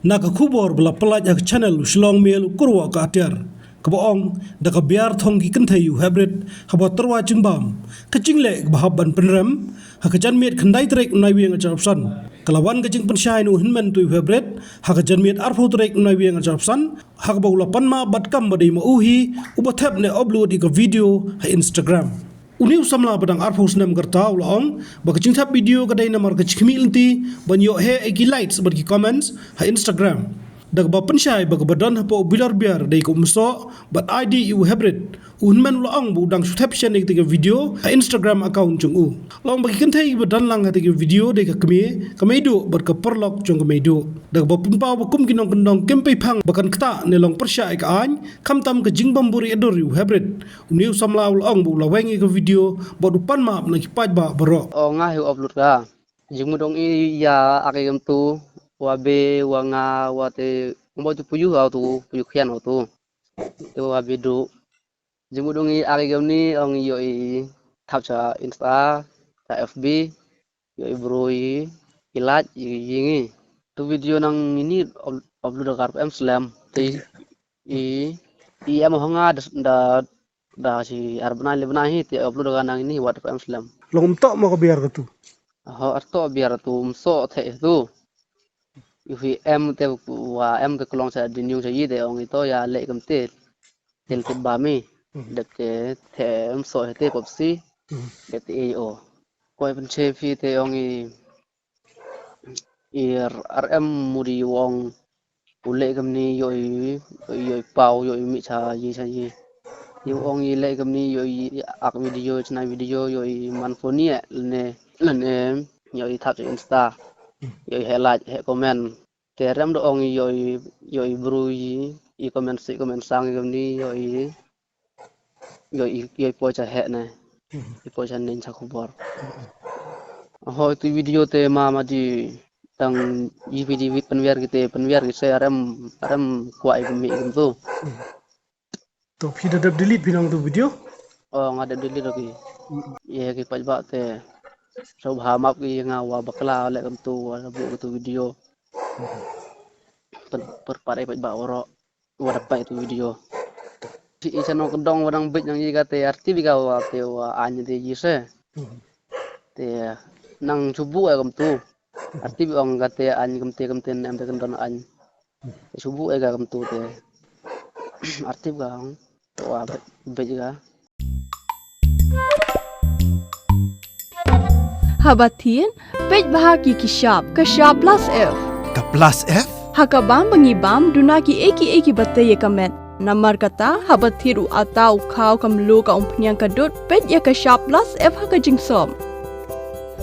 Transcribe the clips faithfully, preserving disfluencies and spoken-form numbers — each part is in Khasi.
Na ka khubor ba la pyllait ha ka channel u Shillong Mail u Kyrwoh ka Atiar, kaba ong da ka biar thong ki kynthei u Heprit haba tyrwa jingbam, ka jingleh kaba hap ban pynrem ha ka janmiet khyndai tarik u Naiwieng arhajar arphew san, ka la wan ka jingpynshai na u hynmen utu u Heprit ha ka janmiet arphew tarik u Naiwieng arhajar arphew san, ha kaba u la pan map bad kam ba dei ma u hi uba thep ne upload ïa ka video ha Instagram. Une u samla ba dang arphew snem ka rta u la ong ba ka jingthep video ka dei namar ka jingkhmih lynti ban ïoh heh ïa ki likes bad ki comments ha Instagram. Da kaba pynshai ba kaba don hapoh u bilor biar dei ka umsoh bad I D ïa u Heprit, u hynmen u la ong ba u dang shu thep shen ïa kata ka video ha Instagram account jong u. La ong ba ki kynthei kiba don lang ha kata ka video dei ka kmie, ka meiduh bad ka paralok jong ka meiduh. Da kaba pynpaw ba kum ki nongkyndong kim pei phang ba kan ktah ne long pyrshah ïa ka aiñ, khamtam ka jingbym buhrieh dur ïa u Heprit, une u samla u la ong ba u la weng ïa ka video bad u pan map na ki paidbah baroh. O nga hi u upload ka. Jingmut ong i ïa ak i kam tu, wa be, wa nga, wa te, ong ba tu puyu au tu, puyu khian au tu. Te wa be du. Jingmut ong i ak i kam ni ong i ïoh i thap cha Insta, cha F B, ïoh i bru i, i laj i, i ngi. Tu video nang ini up-, upload ka em slem. Te i, i em ho nga da, da, da shi ar bnai le bnai hi te upload ka nang ini wat em slem. Long um toh mo ka biar ka tu. Ho ar toh biar tu um soh the tu. I hui em te wa em te klong sa diniu sa yi te ong i to ïa le kam te. Tel te ba mi. Mhm. Dep te the um soh te pop si. Mhm. Dep te e o. Koi pynche phi te ong i, i ar em mudi wong. U leh kumne ïoh i, ïoh i paw, ïoh i mih cha yi cha yi. Ïoh ong i leh kumne ïoh i ak video, chna video, ïoh i man phone ïa, lane, lane, ïoh i thap cha Insta. Ïoh i heh like, heh comment. Te rem do ong i ïoh i, ïoh i bru i, i comment si, comment sang i kumne, ïoh i, ïoh i, ïoh i poi cha heh ne. Mhm. I poi cha nen cha khubor. Mhm. Hoi tu video te ma ma di tang i video wit pynwiar kite pynwiar ki se arem arem kwah i mi kum tu. Mhm. To phi da dep delete phi nang tu video? Oh, nga dep delete ki. Mhm. Ye ki paidbah te. So bha map ki nga wa bakla le kum tu wa bu tu video. Mhm. Per, per pare paidbah oro. Wa da pait tu video. Phi i channel ka dong wa dang bit nang i ka te arti bi ka wa te wa an te yi se. Mhm. Te nang chubu ai kam tu. Arti bi ong ka te an kam te kam te nem te kan don an. Te chubu ai ka kam tu te. Arti bi ka ong. Te wa bit, bit ka. Haba thied, peit bha ki ki shap, ka shap plus F. Ka plus F? Ha ka bam ba ngi bam, duna ki ei ki ei ki ba tei ïa ka met. Namar kata, haba thied u ata u khaw ka mluh ka umphniang ka dud, peit ïa ka shap plus F ha ka jingsop.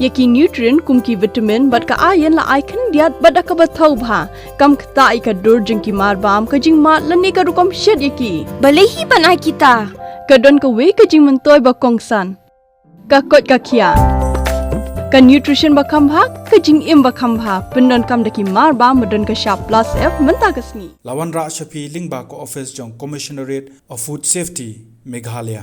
Ïa ki nutrient kum ki vitamin bad ka iron la ai khyndiat bad da kaba thaw bha. Kam ktah ïa ka dur jong ki mar bam, ka jingmad lane ka rukom shet ïa ki. Balei hi ban ai kita? Ka don kawei ka jingmyntoi ba kongsan. Ka koit ka khiah. Ka nutrition ba kham bha, ka jingim ba kham bha. Pyndonkam da ki mar bam ba don ka shap plus F mynta ka sngi. La wanrah sha phi lyngba ka office jong Commissionerate of Food Safety, Meghalaya.